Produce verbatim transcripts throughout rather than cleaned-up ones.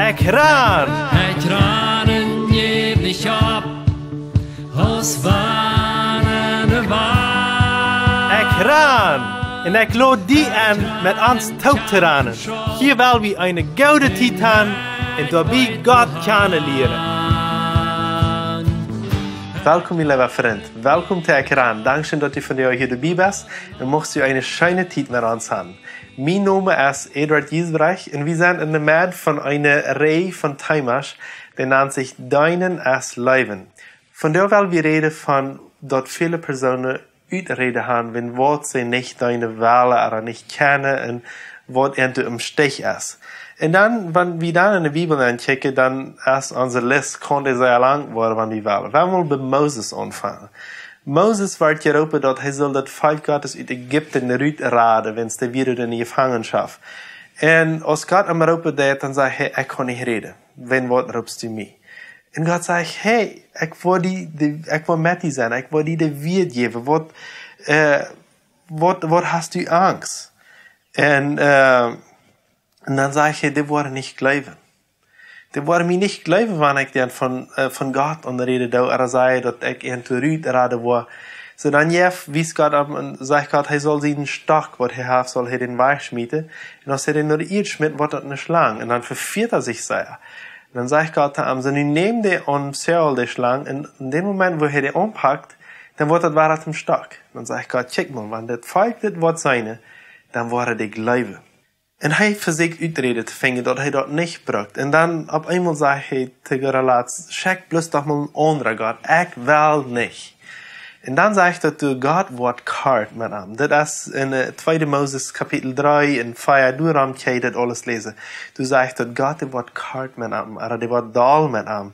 Ekjran! Ekjran, jäw nich opp, aus wann de Wal. Ekjran! Un ekj lod die enn, met ons toop to ranen. Hia well wie eene goode Tiet han un doabie Gott kjanen lieren. Welkom, mien leewa Frint. Welkom to Ekjran. Dankscheen, daut du vondoag hia doabie best un muchst du eene scheene Tiet met ons han. Mien Nomen es Eduard Giesbrecht un wie sent enne Med von eene Reaj von Teemasch, dee nant sikj Deenen es Läwen. Vondoag well wie räden von daut väle Persoonen Uträden han, wan waut see nich deenen wellen ooda nich kjennen un waut an to em Stich es. Un dan, wan wie dan enne Bibel ankjikjen, dan es onse List, kaun dee sea lang woaren, wan wie wellen. Wie wellen bie Moses aunfangen. Moses wort jeroopen, daut hee sull daut Volkj Gottes ut Ägipten rutraden, wiels dee wieren enne Jefangenschoft. Un aus Gott am roopen deed, dan säd hee: "Ekj kaun nich räden. Wan waut roopst du mie?" Un Gott sajcht: "Hey, ekj well die, die, ekj well met die sennen. Ekj well die de Wieed jäwen. Waut, äh, waut, waut hast du Angst?" Un, äh, un dan sajcht hee: "Dee woaren nich jleewen. Dee woaren mie nich jleewen, wan ekj an von, äh, von Gott aunräden doo, ooda saj, daut ekj an to rutraden woa." Soo dan jeef, wiest Gott opp un sajcht Gott, hee saul sienen Stock, waut hee haft, saul hee dän wajchschmieten. Un aus hee dän no de Ieed schmitt, woat daut eene Schlang. Un dan vefieet hee sikj sea. Un dan sajcht Gott to am: "Soo, nu nemm dee un zäl de Schlang. Un en dän Moment, wua hee dee aunpakt, dan woat daut wada tom Stock." Dan sajcht Gott: "Kjikj mol, wan daut Volkj dit woat seenen, dan woaren dee jleewen." Un hee vesieekjt Uträden to finjen, daut hee daut nich brukt. Un dan opp eemol sajcht hee to Gott: "Schekj bloos doch mol eenen aundren Gott. Ekj well nich." Un dan sajcht daut, daut Gott woat kort met am. Daut es en, äh, tweede Moses Kapitel dree un vea, doa kjenn jie daut aules läsen. Doa sajcht daut Gott, dee woat kort met am, ooda dee woat doll met am.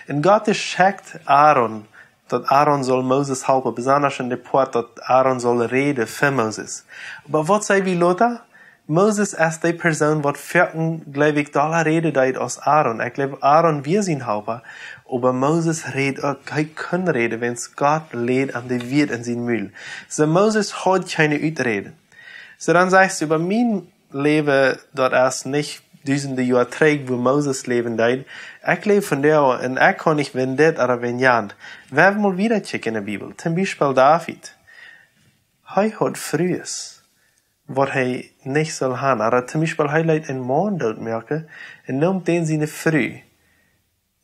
Un Gott, dee schekjt Aaron, daut Aaron saul Moses halpen, besonda en dän Poat, daut Aaron saul räden fa Moses. Oba waut saj wie lota? Moses es dee Persoon, waut foaken, jleew ekj, dolla räden deed aus Aaron. Ekj jleew, Aaron wia sien Halpa, oba Moses räd uk, hee kunn räden, wiels Gott läd am de Wieed en sien Mul. Soo Moses haud kjeene Uträd. Soo dan sajchst du: "Bie mie Läwen, daut es nich dusende Joa trigj, wua Moses läwen deed. Ekj läw vondoag un ekj kaun nich wan dit ooda wan jant." Wie wellen mol wieda kjikjen enne Bibel. Tom Biespel David. Hee haud Frues, waut hee nich sull han. Ooda tom Biespel, hee leet eenen Maun dootmoaken un neem dän siene Fru.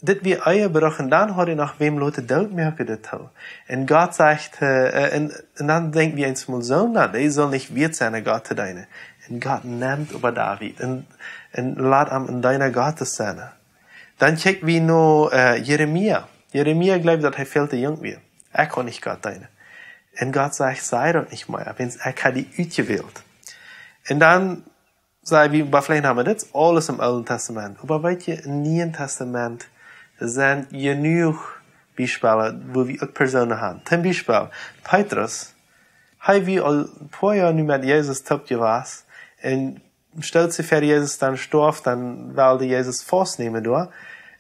Dit wia Ehebruch un dan haud hee noch wäm loten dootmoaken doatoo. Un Gott sajcht, äh, äh, un, un dan denkj wie eemol soo: "Na, dee saul nich wieet sennen, Gott to deenen." Un Gott nemt oba David un, un lat am een Deena Gottes sennen. Dan kjikj wie no, äh, Jeremia. Jeremia jleewd, daut hee väl to junk wia. "Ekj kaun nich Gott deenen." Un Gott sajcht: "Saj daut nich mea, wiels ekj hab die utjewält." Un dan saj wie, bie veleicht haben wie dit aules em Oolen Tastament. Oba weet jie, em Nieen Tastament sent jenuach Biespels, wua wie uk Persoonen han. Tom Biespel, Petrus, hee wia aul een poa Joa nu met Jesus toop jewast. Un stal sikj ver, Jesus dan storf, dan wull dee Jesus faustnämen doa.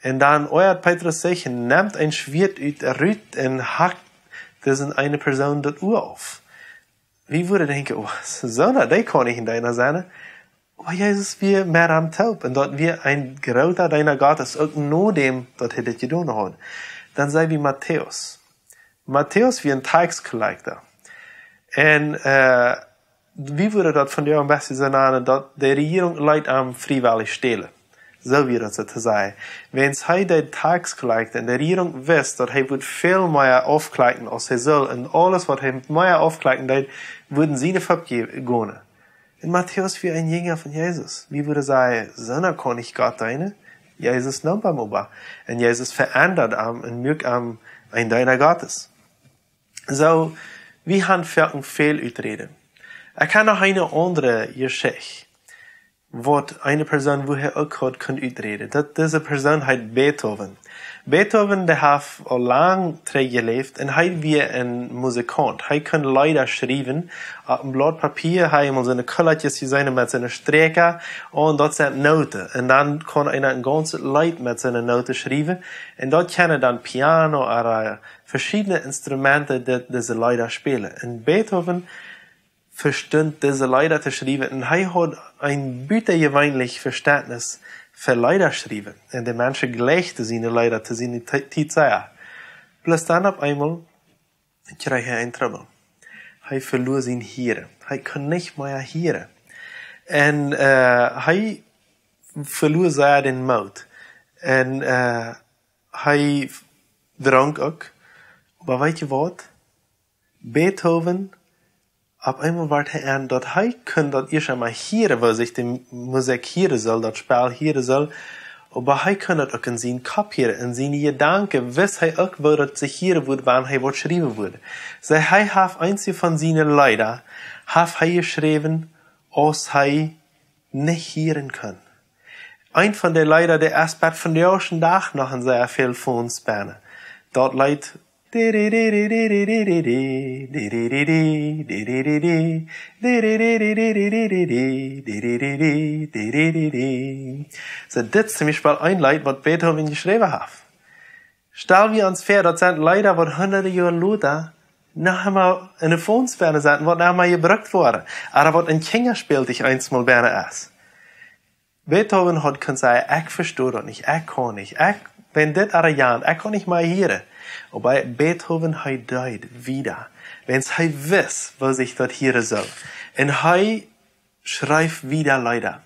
Un dan oajat Petrus sikj un nemt een Schwieet ut, rut un hakt dise eene Persoon daut Ua auf. Wie wudden denkjen: "Oh, soona, dee kaun nich een Deena sennen." Oba Jesus wia met am toop un daut wia een groota Deena Gottes, uk nodäm daut hee dit jedonen haud. Dan saj wie Matäus. Matäus wia een Tax collector. Un, äh, wie wudden daut vondoag een bät soo nanen, daut de Rejierunk leet am friewellich stälen. Soo wia daut soo to sajen. Wiels hee deed Tax collecten un de Rejierunk wist, daut hee wudd väl mea aufkjrieen aus hee sull. Un aules, waut hee mea aufkjrieen deed, wudden siene Fopp gonen. Un Matäus wia een Jinja von Jesus. Wie wudden sajen: "Soona kaun nich Gott deenen." Jesus nemt am oba. Un Jesus veendat am un muak am een Deena Gottes. Soo, wie han foaken väl Uträden. Ekj hab noch eene aundre Jeschicht, waut eene Persoon, wua hee uk haud kunt uträden. Daut, dise Persoon heet Beethoven. Beethoven, dee haft aul lang trigj jeläft un hee wia een Musikaunt. Hee kunn Leeda schriewen opp een Blaut Papia, hee haud mol soone Kulatjes jeseenen met soone Sträakja, un daut sent Noten. Un dan kunn eena een gaunzet Leet met soone Noten schriewen. Un daut kjennen dan Piano ooda veschiedne Instrumenten, dee dise Leeda spälen. Un Beethoven vestunt dise Leeda to schriewen. Un hee haud een butajeweenlich Vestentnis fa Leeda schriewen. Un de Menschen jlikjten siene Leeda to siene Ti- Tiet sea. Bloos dan opp eemol kjrieech hee een Trubbel. Hee veloa sien Hieren. Hee kunn nich mea hieren. Un äh, hee veloa sea dän Moot. Un äh, hee drunk uk. Oba weetst du waut? Beethoven, opp eemol wort hee en, daut hee kunn daut ieescht emol hieren, woo sikj de Musikj hieren sull, daut Spell hieren sull. Oba hee kunn daut uk en sienen Kopp hieren. En siene Jedanken wist hee uk, woo daut sikj hieren wudd, wan hee waut schriewen wudd. See, hee haft eenje von siene Leeda, haft hee jeschräwen, aus hee nich hieren kunn. Een von de Leeda, dee es bat vondoag dän Dach noch en sea väl Phones bennen. Daut Leet. Soo, dit es toom Biespel een Leet, waut Beethoven jeschräwen haft. Stal wie ons väa, daut sent Leeda, waut hundade Joa lota noch emol en de Phones bennen sent, waut noch emol jebrukt woaren, ooda waut en Kjinjaspältich eensmol bennen es. Beethoven haud kunt sajen: "Ekj vesto daut nich, ekj kaun nich, ekj, wan dit ooda jant, ekj kaun nich mea hieren." Oba Beethoven, hee deed wieda, wiels hee wist, woo sikj daut hieren sull. Un hee schreef wieda Leeda.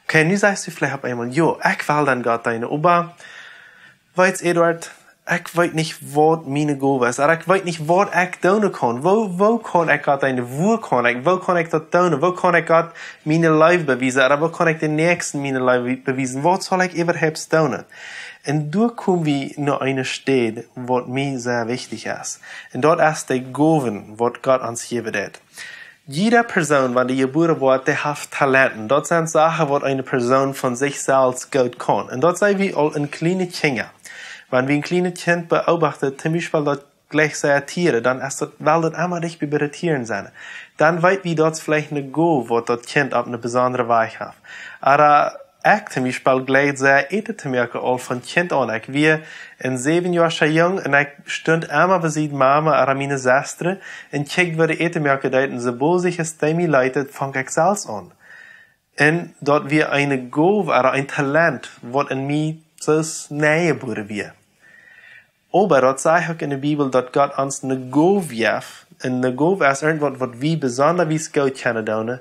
Okay, nu sajchst du veleicht opp eemol: "Jo, ekj well dan Gott deenen, oba, weetst, Eduard, ekj weet nich, waut miene Gow es, ooda ekj weet nich, waut ekj doonen kaun. Woo, woo kaun ekj Gott deenen? Woo kaun ekj, woo kaun ekj daut doonen? Woo kaun ekj Gott miene Leew bewiesen? Ooda woo kaun ekj dän Näakjsten miene Leew bewiesen? Waut saul ekj äwahaupt doonen?" Un doa kom wie no eene Städ, waut mie sea wichtich es. Un daut es de Gowen, waut Gott ons jäwen deed. Jieda Persoon, wan dee jebuaren woat, dee haft Talenten. Daut sent Sachen, waut eene Persoon von sikj selfst goot kaun. Un daut seen wie aul en kjliene Kjinja. Wan wie een kjlienet Kjint beoobachten, toom Biespel daut jlikj sea Tieren, dan es daut, well daut emma dicht bie de Tieren sennen. Dan weet wie, daut es veleicht eene Gow, waut daut Kjint opp eene besondre Wies haft. Ooda ekj toom Biespel jlikj sea Äten to moaken, aul von Kjint aun. Ekj wia een säwen Joa Jung un ekj stunt emma besied Mama ooda miene Sestren un kjikjt, woo dee Äten moaken deeden. Un soo boolt aus ekj daut mie leet, funk ekj selfst aun. Un daut wia eene Gow ooda een Talent, waut en mie soo nenjebuaren wia. Oba daut sajcht uk en de Bibel, daut Gott ons eene Gow jeft. Un eene Gow es irjentwaut, waut wie besonda wiet goot kjennen doonen,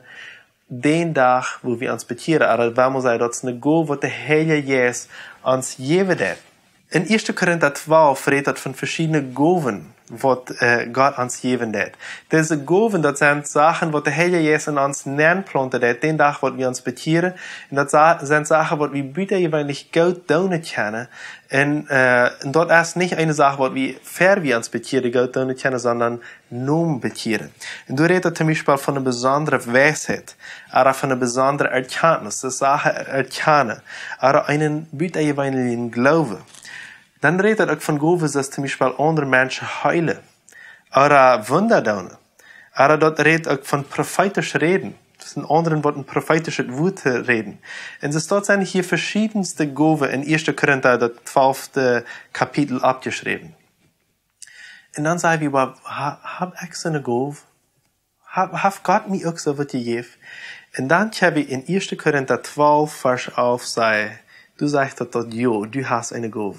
dän Dach, wua wie ons bekjieren. Ooda wan wie sajen, daut es eene Gow, waut de Heilje Jeist ons jäwen deed. En Ieeschte Korinta twalf rät daut von veschiedne Gowen, waut äh, Gott ons jäwen deed. Dise Gowen, daut sent Sachen, waut de Heilje Jeist en ons nenplaunten deed, dän Dach, waut wie ons bekjieren. Un daut sa- sent Sachen, waut wie butajeweenlich goot doonen kjennen. Un äh, un daut es nich eene Sach, waut wie, ver wie ons bekjieren, goot doonen kjennen, sonda nom Bekjieren. Un doa rät daut toom Biespel von eene besondre Weisheit, ooda von eene besondre Erkenntnis, daut Sachen erkjanen, ooda eenen butajeweenlichen Gloowen. Dan rät daut uk von Gowen, daut toom Biespel aundre Menschen heelen, ooda Wunda doonen. Ooda daut rät uk von profeetisch räden. Daut es een aundret Wuat, een profeetischet Wuat to räden. Un soo, daut sent hia veschiedenste Gowen en Ieeschte Korinta, daut twalfte Kapitel, oppjeschräwen. Un dan saj wie: "Oba ha- hab ekj soone Gow? Hab, haft Gott mie uk soo waut jejäft?" Un dan kjenn wie en Ieeschte Korinta twalf, Varsch alf sajen, doa sajcht daut, daut jo, du hast eene Gow.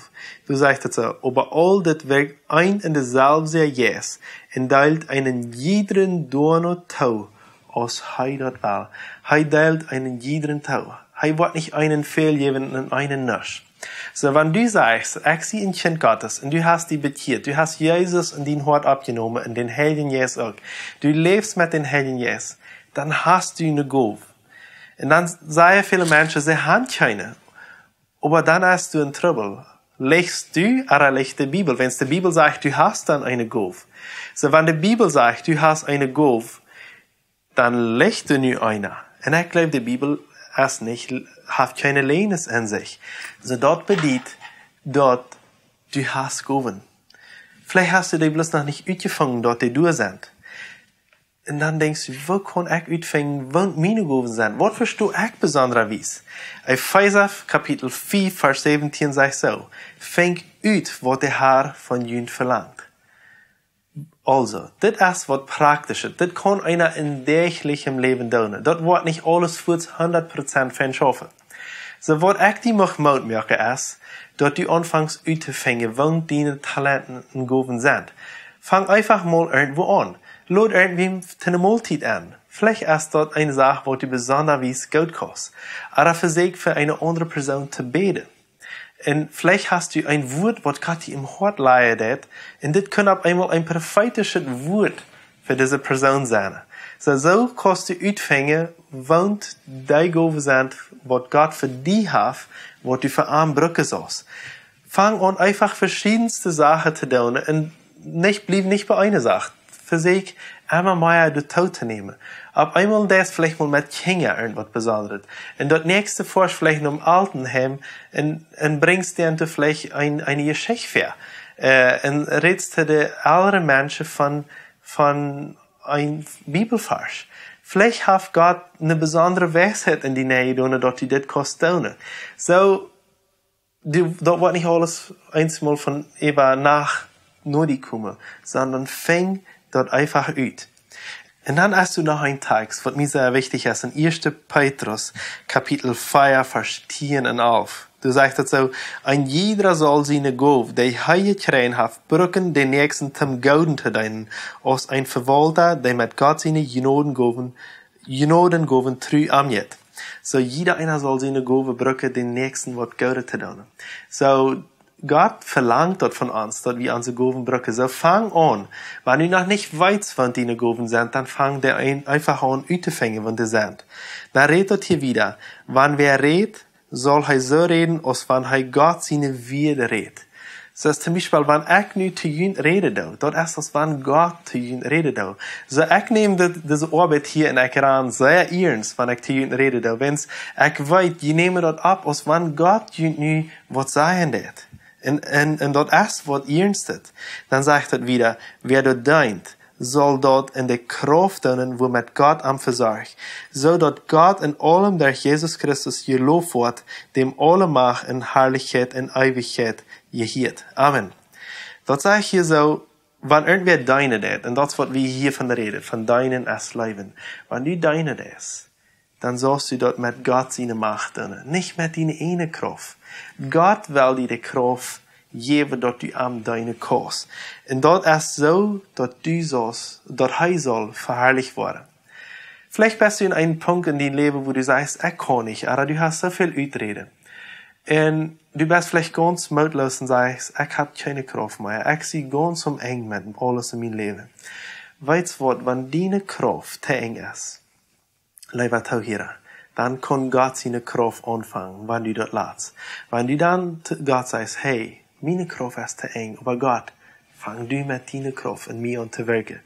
Doa sajcht daut soo: "Oba aul dit wirkjt een un deselwje Jeist un deelt eenen jiedren doano too, aus hee daut well." Hee deelt eenen jiedren too. Hee woat nich eenen väl jäwen un eenen nich. Soo, wan du sajchst: "Ekj sie een Kjint Gottes", un du hast die bekjieet, du hast Jesus en dien Hoat oppjenomen un dän Heiljen Jeist uk, du läfst met dän Heiljen Jeist, dan hast du eene Gow. Un dan sajen väle Menschen, see han kjeene. Oba dan hast du een Trubbel. Lichst du ooda licht de Bibel? Wan de Bibel sajcht, du hast dan eene Gow. Soo, wan de Bibel sajcht, du hast eene Gow, dan licht doa nu eena. Un ekj jleew, de Bibel es nich, haft kjeene Läajes en sikj. Soo, daut bediet, daut du hast Gowen. Veleicht hast du dee bloos noch nich utjefungen, daut dee doa sent. Un dan denkjst du: "Woo kaun ekj utfinjen, waut miene Gowen sent? Waut vesto ekj besondawies?" Efeesa Kapitel fief, Varsch säwentieen sajcht soo: "Finjt ut, waut de Herr von junt velangt." Aulsoo, dit es waut Praktischet. Dit kaun eena en däajlichem Läwen doonen. Daut woat nich aules fuaz hundat Prozent von schaufen. Soo waut ekj die mucht Moot moaken es, daut du aunfangst uttofinjen, woo diene Talenten un Gowen sent. Fang eefach mol irjentwua aun. Lod irjentwäm to eene Moltiet en. Veleicht es daut eene Sach, waut du besonda wies goot kaust. Ooda vesäkj fa eene aundre Persoon to bäden. Un veleicht hast du een Wuat, waut Gott die em Hoat lajen deed. Un dit kaun opp eemol een profeetischet Wuat fa dise Persoon sennen. Soo, soo kaust du utfinjen, woo dee Gowen sent, waut Gott fa die haft, waut du fa am brucken saust. Fang aun, eefach veschiedenste Sachen to doonen un nich, bliew nich bie eene Sach. Vesäkj emma mea doatoo to nämen. Opp eemol deist veleicht mol met Kjinja irjentwaut Besondret. Un daut näakjste foascht veleicht nom Altenheim un, un brinjst dän doa veleicht een, eene Jeschicht väa. Äh, un rätst to de elre Menschen von, von een Bibelvarsch. Veleicht haft Gott eene besondre Weisheit en die nenjedonen, daut du dit kaust doonen. Soo, du, daut woat nich aules eemol von äwa Nacht no die komen, sonda finj daut eefach ut. Un dan hast du noch een Tekjst, waut mie sea wichtich es, en Ieeschte Petrus, Kapitel vea, Varsch tieen un alf. Doa sajcht daut soo: Een jieda saul siene Gow, dee hee jekjräajen haft, brucken, dän Näakjsten toom Gooden to deenen, aus een Vewaulta, dee met Gott siene Jnodengowen, Jnodengowen tru omjeit. Soo jieda eena saul siene Gowen brucken, dän Näakjsten waut Goodet to doonen. Soo, Gott velangt daut von ons, daut wie onse Gowen brucken. Soo fang aun. Wan du noch nich weetst, waut diene Gowen sent, dan fang dee een-, eefach aun uttofinjen, waut dee sent. Dan rät daut hia wieda: Wan wäa rät, saul hee soo räden, aus wan hee Gott siene Wieed rät. Soo aus toom Biespel, wan ekj nu to junt räden doo, daut es aus wan Gott to junt räden doo. Soo, ekj näm dit, dise Oabeit hia en ekj ran sea iernst, wan ekj to junt räden doo. Wiels ekj weet, jie nämen daut opp, aus wan Gott junt nu waut sajen deed. Un, un, un daut es waut Iernstet. Dan sajcht daut wieda: Wäa daut deent, saul daut en de Krauft doonen, wuamet Gott am vesorcht, soo daut Gott en aulem derch Jesus Christus jelowt woat, däm aule Macht un Harlichkjeit en Eewichkjeit jehieet. Amen. Daut sajcht hia soo, wan irjentwäa deenen deit, un daut es waut wie hia von räden, von deenen es leewen. Wan du deenen deist, dan saust du daut met Gott siene Macht doonen, nich met diene eejne Krauft. Gott well die de Krauft jäwen, daut du am deenen kaust. Un daut es soo, daut du saust, daut hee saul veharlicht woaren. Veleicht best du en een Punkt en dien Läwen, wua du sajchst: Ekj kaun nich, ooda du hast soo väl uträden. Un du best veleicht gaunz mootloos un sajchst: Ekj hab kjeene Krauft mea, ekj sie gaunz aum Enj met aules en mien Läwen. Weetst waut, wan diene Krauft to Enj es, leewa Toohiera, dan kaun Gott siene Krauft aunfangen, wan du daut latst. Wan du dan to Gott sajchst: Hey, miene Krauft es to Enj, oba Gott, fang du met diene Krauft en mie aun to werkjen.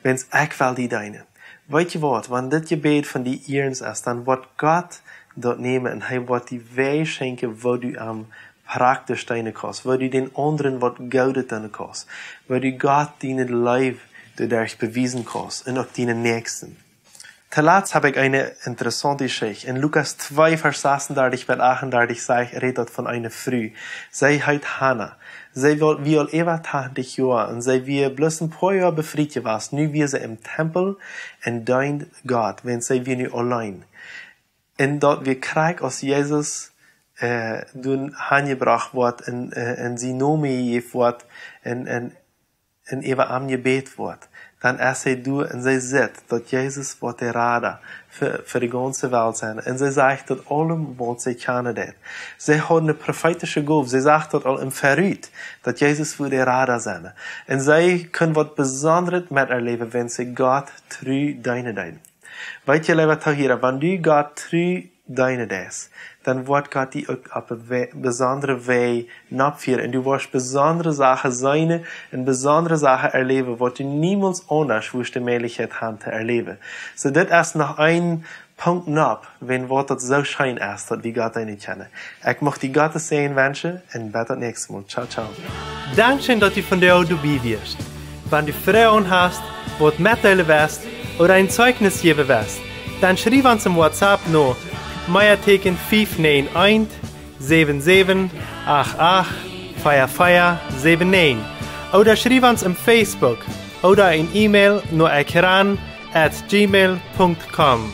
Wiels ekj well die deenen. Weetst waut, wan dit Jebäd von die iernst es, dan woat Gott daut nämen un hee woat die Wäaj schenkjen, woo du am praktisch deenen kaust, woo du dän aundren waut Goodet doonen kaust, woo du Gott diene Leew doaderch bewiesen kaust un uk diene Näakjsten. Toolatst hab ekj eene interessaunte Jeschicht. En Lukas twee, Varsch sasundartich bat achtundartich, sajcht, rät daut von eene Fru. See heet Hanna. See wia, wia aul äwa tachentich Joa un see wia bloos een poa Joa befriet jewast. Nu wia see em Tempel un deend Gott, wiels see wia nu auleen. Un daut wia krakjt aus Jesus, äh, doa hanjebrocht woat un, äh, un sien Nomen jejäft woat un, un un äwa am jebät woat, dan es see doa un see sitt, daut Jesus woat de Rada fa, fa de gaunze Welt sennen. Un see sajcht daut aulem, waut see kjanen deed. See haud eene profeetische Gow. See sach daut aul em Verut, daut Jesus woat de Rada sennen. Un see kunn waut Besondret met äa Läwen, wan see Gott tru deenen deed. Weetst, leewa Toohiera, wan du Gott tru deenen deist, dan woat Gott die uk opp eene We-, besondre Wäaj noppfieren. Un du woascht besondre Sachen seenen un besondre Sachen erläwen, waut du niemols aundasch wurscht de Mäajlichkjeit haben to erläwen. Soo, dit es noch een Punkt nopp, wan waut daut soo scheen es, daut wie Gott deenen kjennen. Ekj mucht die Gottes Säajen wenschen un bat daut näakjste Mol. Ciao, ciao. Dankscheen, daut du vondoag doabie wieescht. Wan du Froagen hast, waut metdeelen west ooda een Zeichnis jäwen west, dan schriew ons em WhatsApp no Meateeken fief näajen eent, säwen säwen acht acht, vea vea säwen näajen ooda schriew ons em Facebook ooda een E-Mail no ekjran at gmail punkt com.